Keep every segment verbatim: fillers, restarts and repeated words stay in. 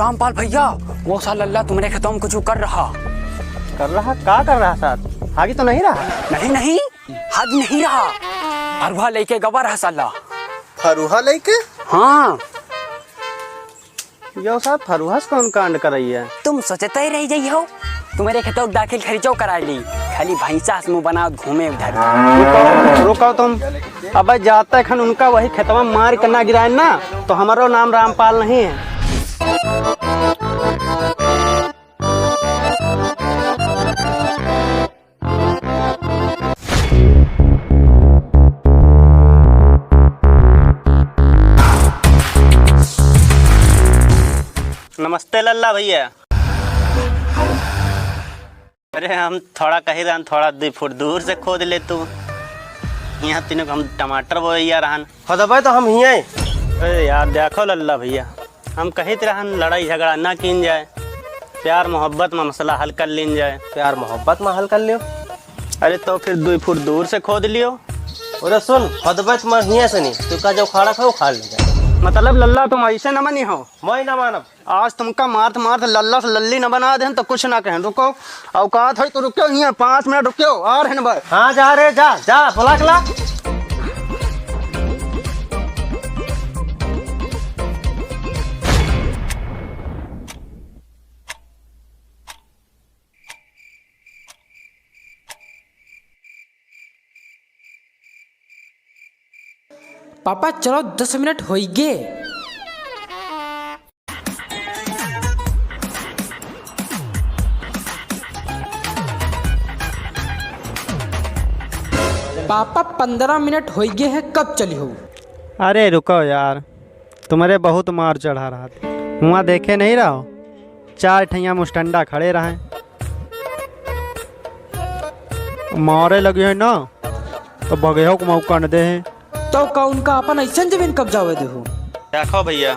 रामपाल भैया, वो साला लल्ला तुम्हरे खेतवा में कुछ कर रहा। कर रहा? का कर रहा साहब? हागी तो नहीं रहा? नहीं, नहीं, हागी नहीं रहा। फरुहा लेके गवा रहा साला। फरुहा लेके? हाँ। यो साहब, फरुहा से कौन कांड करइया? तुम सोचते ही रह जाई हो। तुम्हरे खेतों के दाखिल खरीचो कराई ली, खाली भैंसा से मुंह बनावत घूमे उधर। रुको, रुको तुम। अबे जाते खन उनका वही खेतवा में मार के ना गिराए ना, तो हमरो नाम रामपाल नहीं है। नमस्ते लल्ला भैया। अरे हम थोड़ा कही रहन, थोड़ा दुइ फुट दूर से खोद ले तू। यहाँ तीनों को हम टमाटर बोइया रहन। खोदबे तो हम हियाँ। अरे यार देखो लल्ला भैया, हम कहित रहन लड़ाई झगड़ा ना कीन जाए, प्यार मोहब्बत में मसला हल कर लीन जाए। प्यार मोहब्बत में हल कर लियो। अरे तो फिर दुइ फुट दूर से खोद लियो। अरे सुन, खोदबे तो मैं हियाँ से नहीं, तू का जो उखाड़ा था उखाड़ ले जाए। मतलब लल्ला तुम ऐसे न मनी हो? मैं ना मानब। आज तुमका मारत मारत लल्ला से लल्ली न बना देहन तो कुछ ना कहेन। रुको, औकात है तो रुको हियाँ, पाँच मिनट रुको, आ रहन भाई। हाँ जा रे, जा, जा, बुला के ला। पापा चलो, दस मिनट होइगे। पापा पन्द्रह मिनट होइगे है, कब चली हो? अरे रुको यार, तुम्हरे बहुत मार चढ़ा रहा था। हुआँ देखे नहीं रहो, चार ठैया मुस्टंडा खड़े रहे, मारे लगे है ना, तो भगेहो को मौका न दे है। तो का उनका अपन ऐसन जमीन कब्जा हुए देहू? देखो भैया,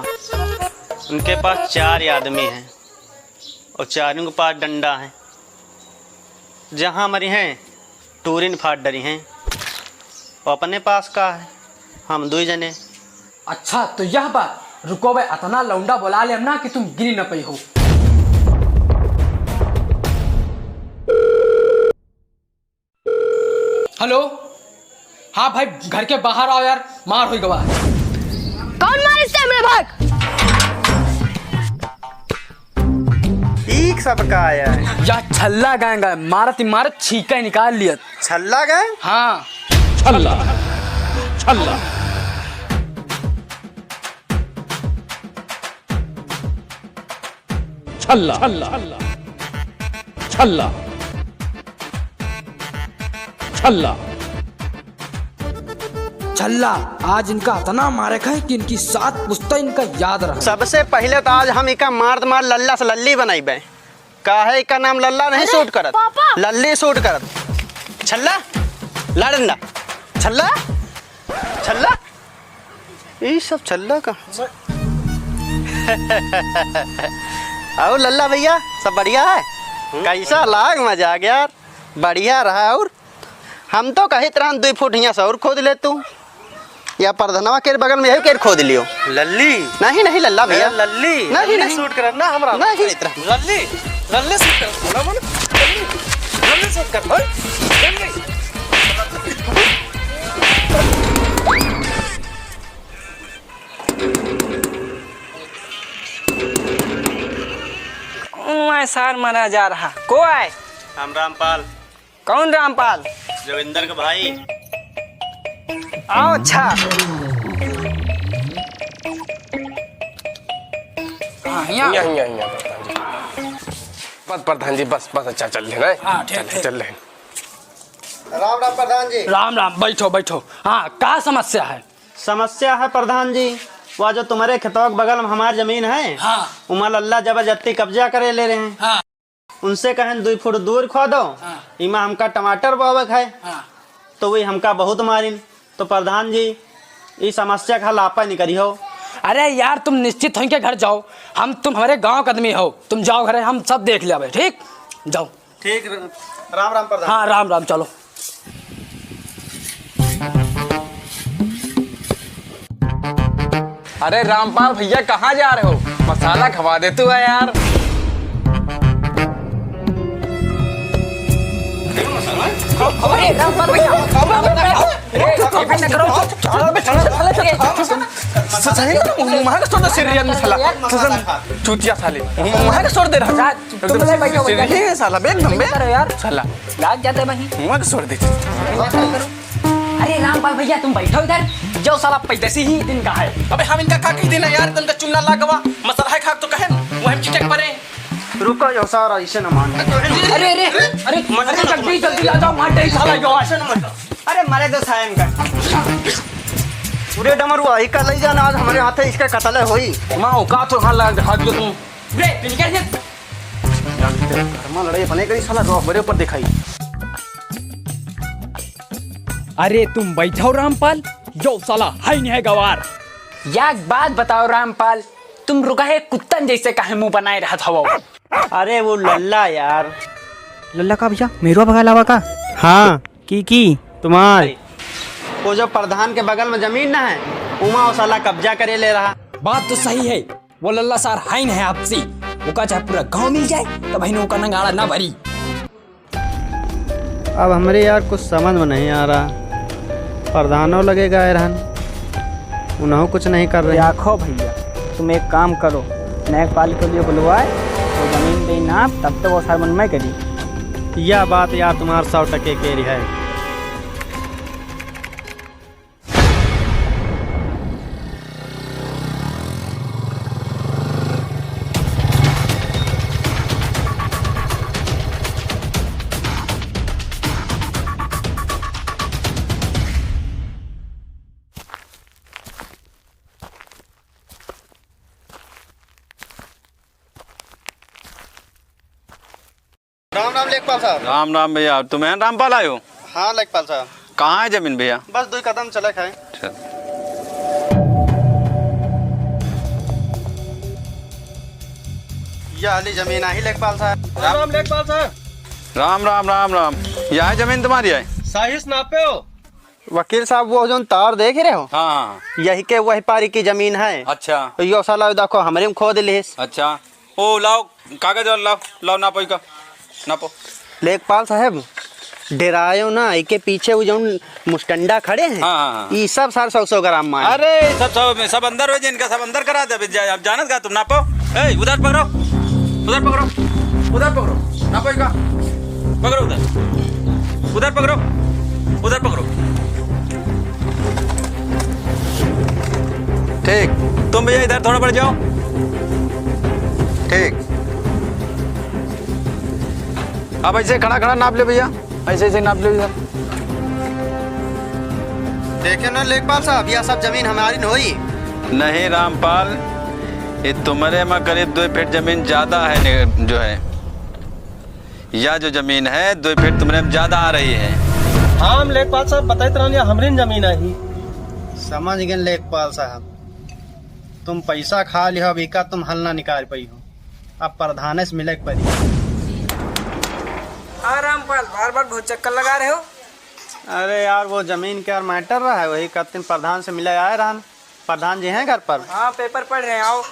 उनके पास चार आदमी हैं और चारों के पास डंडा है। जहाँ मरी हैं, टूरिन फाड़ डरी हैं। और अपने पास का है, हम दुई जने। अच्छा, तो यह बात, रुको बे, अतना लौंडा बोला ले हम ना कि तुम गिरी न पई हो। हेलो, हाँ भाई, घर के बाहर आओ यार, मार होई गवा। कौन मारे से हमरे भाग? ठीक सबका आया है। या छल्ला गैंग है, मारत ही मारत छीका निकाल लियत। छल्ला गैंग? हाँ। छल्ला, छल्ला। छल्ला, छल्ला, छल्ला, छल्ला। छल्ला, आज इनका अतना मारे खाए कि इनकी सात पुस्ता इनका याद रहा। सबसे पहिले तो आज हम इका मार मार लल्ला से लल्ली बनइबे। काहे इका नाम लल्ला नहीं अरे, सूट करत? पापा। लल्ली सूट करत। छल्ला, ला डंडा। छल्ला, छल्ला। ई सब छल्ला का? और लल्ला भैया, सब बढ़िया है? हम्म। कैसा लाग मजा आ गया यार, बढ़िया रहा। और हम तो कहित रहन दुई फुट हियाँ से और खोद ले तू। या परधनवा के बगल में यही के खोद लियो। लल्ली? नहीं, नहीं लल्ला भैया। अरे लल्ली, नहीं, लल्ली नहीं। सूट कर ना हमरा। नहीं। कहित रहन। लल्ली, लल्ली सूट कर। बोला बोला। लल्ली, लल्ली सूट कर। ओए, लल्ली। कौन आए सार मरा जा रहा? को आए? हम रामपाल। कौन रामपाल? जोगिंदर के भाई। आओ, अच्छा। हाँ, यहाँ। यहाँ, यहाँ, यहाँ, प्रधान जी। बस, प्रधान जी, बस, बस, अच्छा, चल रहे हैं। हाँ, ठीक, चल, ठीक। चल रहे हैं। राम राम प्रधान जी। राम राम, बैठो, बैठो। हाँ, का समस्या है? समस्या है प्रधान जी, वह जो तुम्हरे खेतवा के बगल में हमार जमीन है, हाँ। उमा लल्ला जबरदस्ती कब्जा करे ले रहे हैं। हाँ। उनसे कहेन, "दुई फुट दूर खोदो, हाँ। इमा हमका टमाटर बोवे के है।" हाँ। तो वही हमका बहुत मारिन। तो प्रधान जी, ई समस्या का हल आपा निकरी हो। अरे यार, तुम निश्चित होइके घर जाओ, हम, तुम हमारे गांव के आदमी हो, तुम जाओ घरे, हम सब देख लेबे, ठीक? जाओ। ठीक, राम राम प्रधान। हाँ, राम राम, चलो। अरे रामपाल भैया, कहाँ जा रहे हो? मसाला खवा दे तू है यार। अरे रामपाल भैया, अरे, अरे, अरे, सही में मुंह में छोड़ दे, serial में साला। चूतिया साले। मुंह में छोड़ दे रहा। तुम लोग बैठो, बैठो। Serial है साला, बे एकदम बे। करो यार। साला। लाग जाते वहीं। मुंह में छोड़ दे। अरे रामपाल भैया, तुम बैठो इधर। जो साला पैदसी ही इनका है। अबे हम इनका का कह देना यार, इनका चुन्ना लागवा, मसला है खाक तो कहेन, वो हम चिटक परे। रुको यो सारा, इसे न मान। अरे, अरे, अरे, अरे, जल्दी, जल्दी आ जाओ, मार दे साला यो। अरे मरे दो सायन का। उरे डमरुआ, इका लई जाना, आज हमरे हाथे इसका कतल होई। माँ, औकात हो, हाँ, लगा दिखा दियो तुम। बे, तू निकल जा। घर में लड़ाई अपने करी, साला रोक मेरे ऊपर दिखाई। अरे तुम बैठो रामपाल, यो साला है नहीं है गवार। एक बात बताओ रामपाल, तुम रुका है कुत्तन जैसे काहे मुंह बनाए रहत हवो? अरे वो लल्ला यार। लल्ला का भैया, मेरुआ भगाए लावा का? हाँ। की, की? तुम्हार। वो जो प्रधान के बगल में जमीन ना है, उमा वो साला कब्जा करे ले रहा। बात तो सही है, वो लल्ला सार है नहीं आपसी, ओका चाहे पूरा गांव मिल जाए, तब ही ओका नंगाड़ा ना भरी। अब हमरे यार कुछ समझ में नहीं आ रहा। प्रधानो लगे गए रहन, उन्हों कुछ नहीं कर रहे। देखो भैया, तुम एक काम करो, लेखपाल के लिए बुलवाए, वो जमीन दे नाप, तब तो वो सरमन मैं करी। यह बात यार तुम्हार सौ टके के रही है। राम राम लेखपाल साहब। राम राम भैया, तुम हैं रामपाल आयो? हाँ लेखपाल साहब। कहाँ है जमीन भैया? बस दो कदम चले खाए। चल। यह वाली जमीन आई लेखपाल साहब। राम राम लेखपाल साहब। राम राम राम राम। यह है जमीन तुम्हारी है? साहिस नापे हो? वकील साहब, वो जोन तार देख रहे हो? हाँ, हाँ, हाँ। यही के वही पारी की जमीन है। अच्छा। तो यो साला देखो, हमरे में खोद लिहिस। अच्छा। ओ, लाओ, कागज और लाओ, लाओ, नापो इका, नापो। लेखपाल साहब, डेरायो ना, इके पीछे वो जोन मुस्टंडा खड़े हैं, हाँ, हाँ, हाँ। ई सब सार सौ सौ ग्राम में है। अरे, सब, सब, सब अंदर हो जाए, इनका सब अंदर करा दे। अब जा-, अब जानत का तुम नापो। ए, उधर पकड़ो, उधर पकड़ो, उधर पकड़ो, नापो इका, पकड़ो उधर, उधर पकड़ो, उधर पकड़ो। ठीक, तुम भैया इधर थोड़ा बढ़ जाओ। ठीक, अब ऐसे खड़ा खड़ा नाप ले भैया, ऐसे ऐसे नाप ले भैया। देखियो ना लेखपाल साहब, यह सब जमीन हमारी न होई। नहीं रामपाल, ये तुम्हारे में करीब दो फीट जमीन ज्यादा है ने-, जो है, या जो जमीन है दो फीट तुम्हारे में ज्यादा आ रही है। हाँ, हम लेखपाल साहब बताइत रहन, या हमरे न जमीन आई। समझ गए लेखपाल साहब, तुम पैसा खा लिहो, अब इका तुम हल ना निकाल पाई हो, अब प्रधान से मिले के पड़ी। हाँ रामपाल, बार बार बहुत चक्कर लगा रहे हो। अरे यार, वो जमीन के यार matter रहा है, वही कहते हैं प्रधान से मिले आए रहन। प्रधान जी हैं घर पर? हाँ, paper पढ़ रहे हैं, आओ।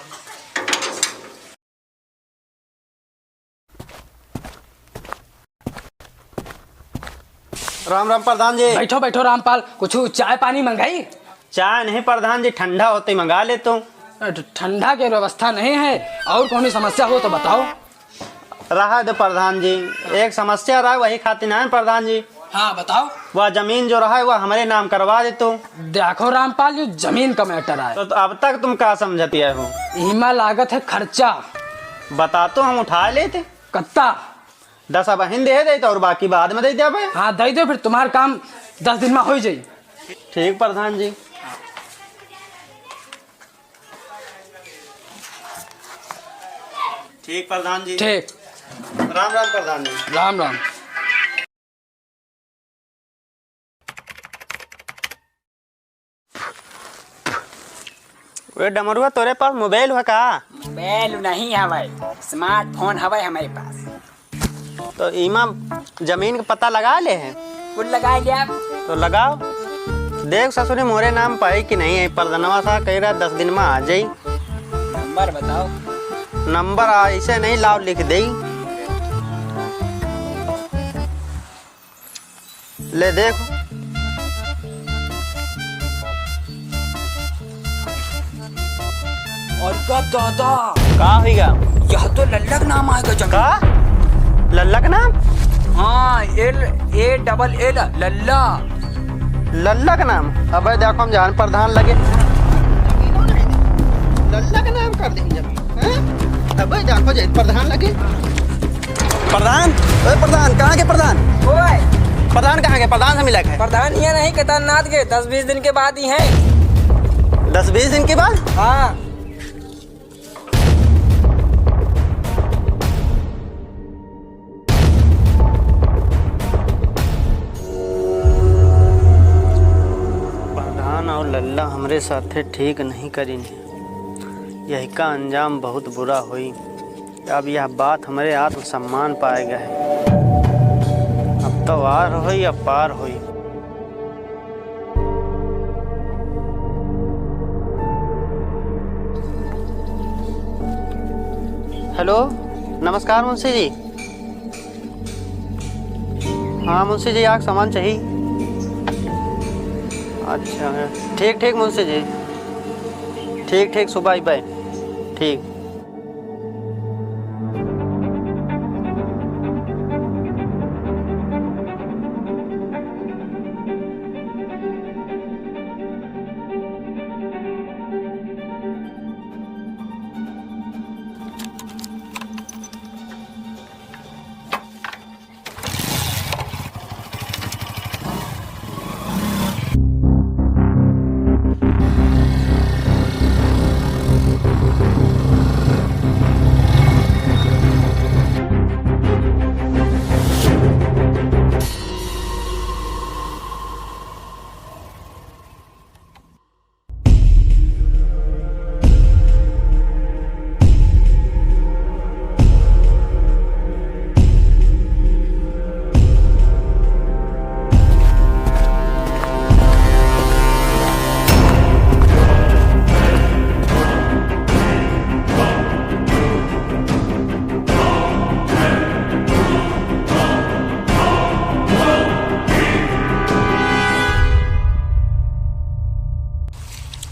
राम राम प्रधान जी। बैठो, बैठो रामपाल, कुछ चाय पानी मंगाई? चाय नहीं प्रधान जी, ठंडा होते ही मंगा लेता हूँ। अ, ठ-, ठंडा के व्यवस्था नहीं है, और कौनो समस्या हो तो बताओ। रहा दे प्रधान जी, एक समस्या रहा, वही खातिर आए प्रधान जी। हाँ, बताओ। वह जमीन जो रहा है, वह हमरे नाम करवा दे तू। देखो रामपाल, ये जमीन का matter है। तो, तो अब तक तुम का समझतिया हो? इमा लागत है खर्चा। बता तो, हम उठा लेते। कत्ता? दस अबहिन दे दे तो और बाकी बाद में दे देबे। हाँ, दे दो, फिर तुम्हार काम दस दिन में हो जाई। ठीक प्रधान जी। ठीक प्रधान जी। ठीक। राम राम प्रधान जी। राम राम। वे डमरुआ, तोरे पास मोबाइल हुआ का? मोबाइल नहीं हवै, smartphone हवै हमारे पास। तो इमा जमीन का पता लगा ले है? कुल लगा लिया। तो लगाओ। देख ससुरी, मोरे नाम पाई कि नहीं आई, परधनवा सा कही रहा दस दिन में आ जाई। नंबर बताओ। नंबर ऐसे नहीं, लाओ लिख देई। ले देख। और का दादा? का होइगा? यह तो लल्ला का नाम आएगा जमीन। का? लल्ला का नाम? हाँ, L A double L, लल्ला। लल्ला का नाम? अबे देखो, हम जान प्रधान लगे। लल्ला का नाम कर देंगे जमीन, हैं? अबे देखो, जय प्रधान लगे। प्रधान, ओए प्रधान, कहाँ के प्रधान? ओए। प्रधान कहाँ के? प्रधान से मिला के। प्रधान ये नहीं, केदारनाथ के, दस बीस दिन के बाद ही हैं। दस बीस दिन के बाद? हाँ। प्रधान और लल्ला हमरे साथे ठीक नहीं करिन। यही का अंजाम बहुत बुरा होई। अब यह बात हमरे आत्मसम्मान पाए गए। अब तो आर होई, अब पार होई। हेलो, नमस्कार मुंशी जी। हाँ मुंशी जी, आग सामान चाहिए। अच्छा, ठीक, ठीक मुंशी जी, ठीक, ठीक, सुबह अइबे। ठीक।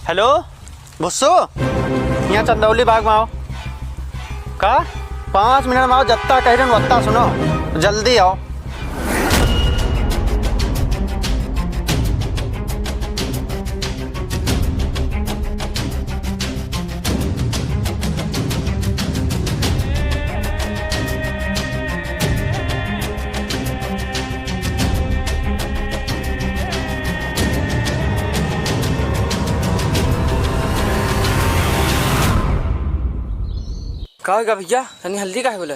हेलो, भुस्सू, यहाँ चंदौली बाग में आओ। का? पाँच मिनट में आओ, जत्ता कह रहे हैं, वत्ता सुनो, जल्दी आओ। का होइगा भइया? तनी हल्दी काहे बोले?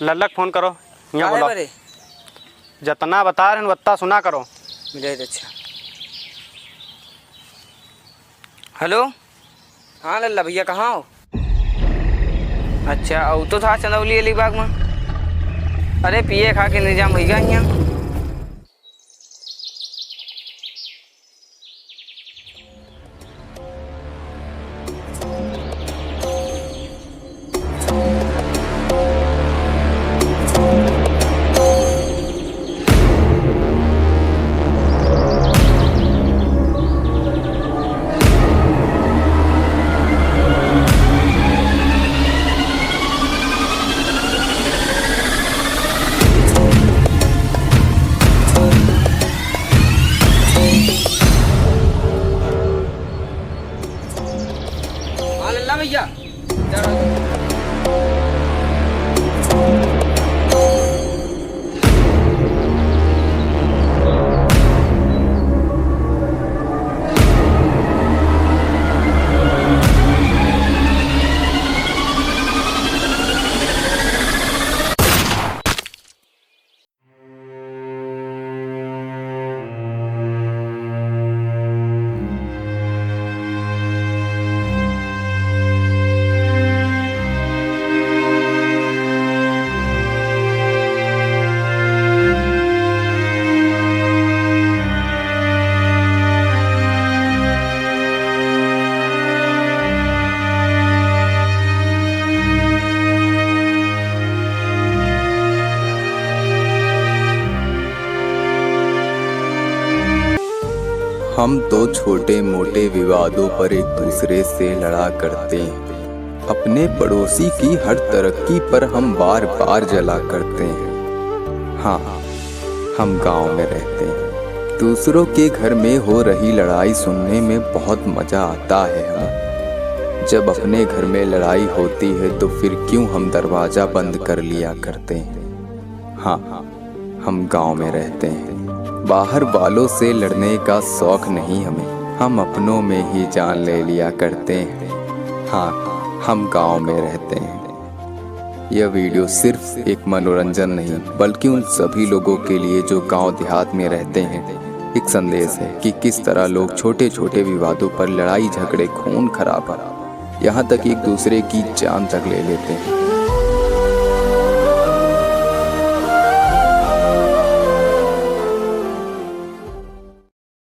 लल्लक फोन करो, यहाँ काहे बोला। बरे? जतना बता रहे हैं, वत्ता सुना करो। मिले तो अच्छा। हेलो? हाँ लल्ला भइया, कहाँ हो? अच्छा, अउ तो था चंदौली अलीबाग में। अरे पिए खा के निजाम होइगा यहाँ। हाँ लल्ला भइया। हम तो छोटे मोटे विवादों पर एक दूसरे से लड़ा करते हैं। अपने पड़ोसी की हर तरक्की पर हम बार बार जला करते हैं। हाँ, हम गांव में रहते हैं। दूसरों के घर में हो रही लड़ाई सुनने में बहुत मजा आता है हमें। जब अपने घर में लड़ाई होती है तो फिर क्यों हम दरवाजा बंद कर लिया करते हैं। हाँ, हम गांव में रहते हैं। बाहर वालों से लड़ने का शौक नहीं हमें, हम अपनों में ही जान ले लिया करते हैं। हाँ, हम गांव में रहते हैं। यह वीडियो सिर्फ एक मनोरंजन नहीं, बल्कि उन सभी लोगों के लिए जो गांव देहात में रहते हैं, एक संदेश है कि किस तरह लोग छोटे छोटे विवादों पर लड़ाई झगड़े, खून खराबा, यहाँ तक एक दूसरे की जान तक ले लेते हैं।